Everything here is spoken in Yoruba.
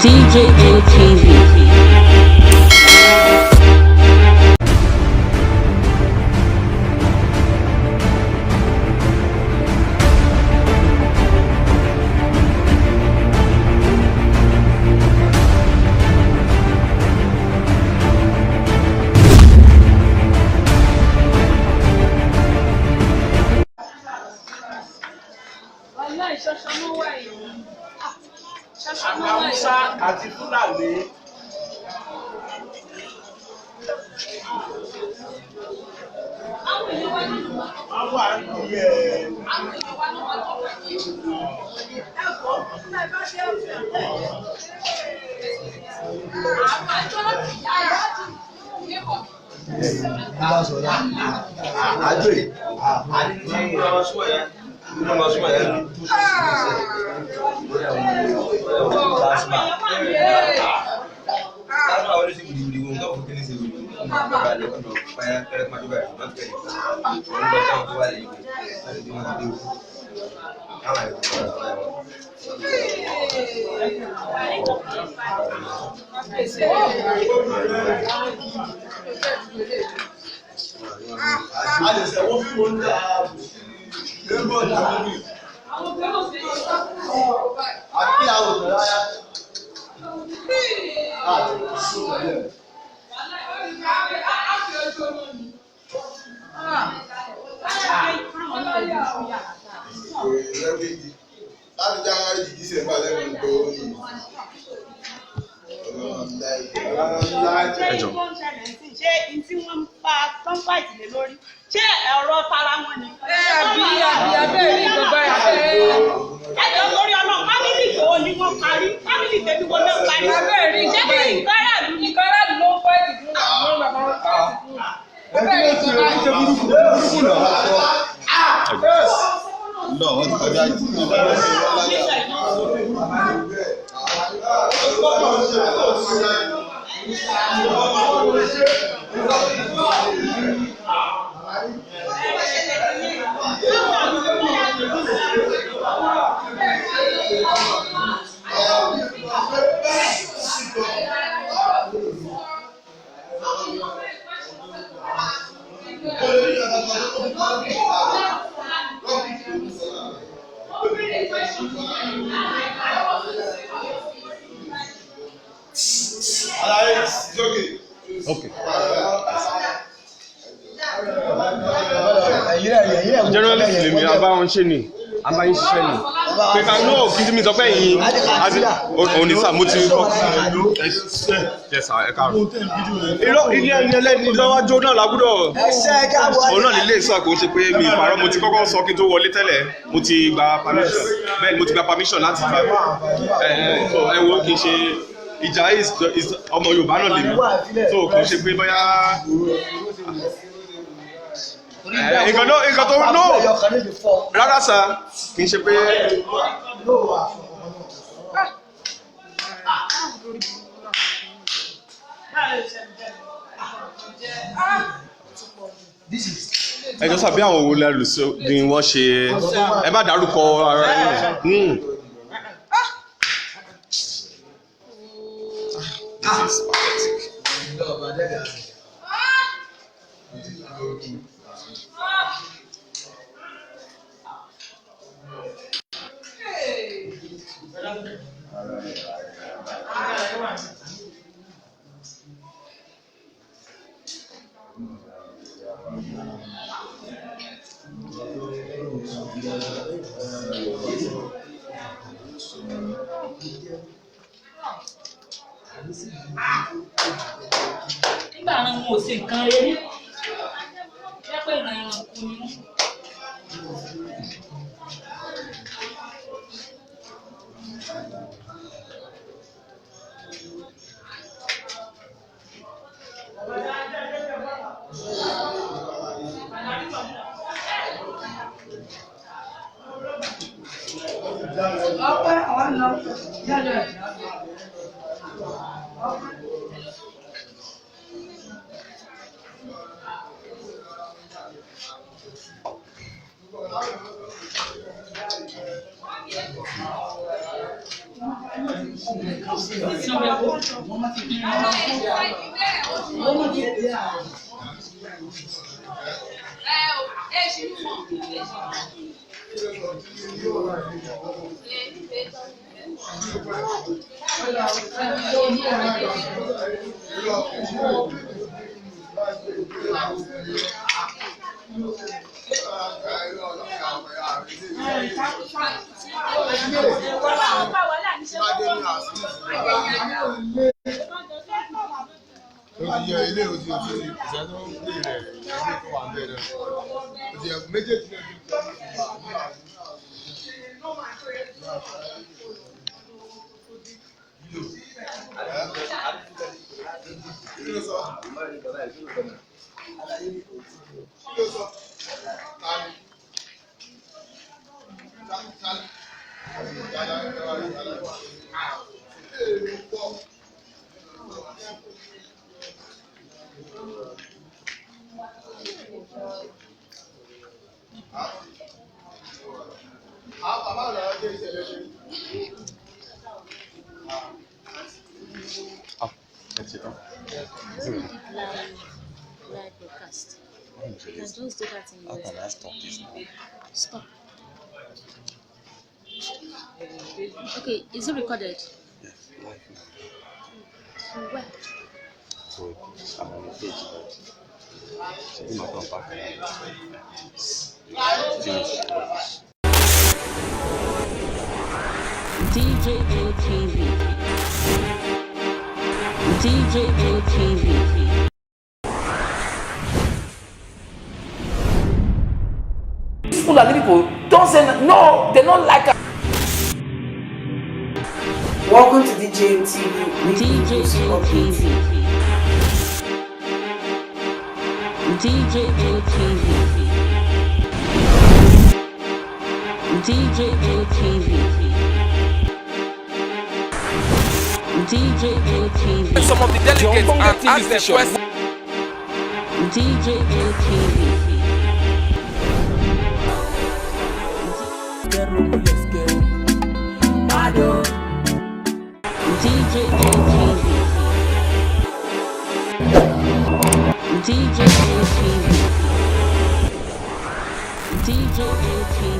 DJA TV. Wàláì ṣọṣọ ló wà yìí. Ṣọṣọ ló wà Haúsá yìí. àti Fúlàní. Àwọn èèyàn wa nínú wa. Wọ́n wà ní ẹ̀. Àwọn èèyàn wa ló máa tọ́ka yìí. Ẹ kò ẹ bá ṣe é fẹ́. Àwọn àjọ ìyá ti níbọ̀. Àwọn èèyàn wà ní ẹ̀. A lè sẹ̀wọ́n fíìmù ń ta lébọ̀ tàbí Àwọn obìnrin ò sí ọ̀rọ̀ báyìí. àbí àwòrán rárá. Àti sùn pẹ̀lú ẹ̀. Láti January to December lẹ́nu tó ní Ṣé tó ń ṣẹlẹ̀ sí ṣé n tí wọ́n ń pa tó ń fàìtì lé lórí, ṣé ọ̀rọ̀ tara wọn ni? Àbí àbí abẹ́rẹ́ nǹkan báyìí abẹ́rẹ́. Ẹjọ́ torí Ọlọ́run, fámìlì tó ní wọ́n parí, fámìlì tèmi wọn náà parí. Abẹ́rẹ́ Ṣé nǹkan kí báyìí. nǹkan aráàlú ni? Nǹkan aráàlú ló ń fáìtì fún àwọn bàbá wọn fáìtì fún. Abẹ́rẹ́ nǹkan báyìí. Alaye, it's okay. Okay. Journalist lèmi, a bá wọn ṣe ni, a bá yín ṣiṣẹ́ ni pé ká no kí tí mi sọ pé yín àti òun ní sà mo ti kọ́. Yes sir, ẹ káàárọ̀. Irọ́, ilé ẹni ẹlẹ́ni lọ́wọ́jọ́ náà lágbúdọ̀ òun náà nílé sọ. Kò ṣe pé mi ìpàrọ̀, mo ti kọ́kọ́ sọ kí n tó wọlé tẹ́lẹ̀. Mo ti gba permission, bẹ́ẹ̀ ni mo ti gba permission láti gba ẹ ẹ. So ẹ wo, kì í ṣe ìjà ọmọ Yorùbá náà lèmi, so kò ṣe pé bóyá nǹkan tó nǹkan tó no rárá sá, kì í ṣe pé. Ẹ jọ sábẹ́ àwọn wo lẹ́rù ni wọ́n ṣe, ẹ má dárúkọ ara yín. This is pathetic. Nígbà àwọn ohun ò ṣe nǹkan rere jẹ́ pé ìran ẹranko ni wọ́n. Ó ti yẹ ilé òdi òdi ìṣẹ́ tó ń gbé rẹ̀ ilé tó wà ń bẹ̀rẹ̀ ó ti yẹ méjèèjì náà ti tẹ̀. Kí ló sọ? Kí ló sọ? Tani? Tani? Tani? Tani? Tani? Èrò pọ̀. Àwọn bàbá ọ̀nà ọjọ́ ìṣẹ̀lẹ̀ ṣe. Ah, ẹ ti tán. Live, live broadcast. You can just do that in How your can I stop this now? Stop. Okay, is it recorded? Yes, live now. To where? So I'm on the page, but ṣe my come back. Finish. DJO TV. DJO TV. Fulani people don't say no, they don't like am. Welcome to DJM TV weekly news DJO update. TV. DJO TV. DJO TV. DJO TV. Some of the delegates and ask them questions. DJO TV. DJO TV. DJO TV. DJO TV.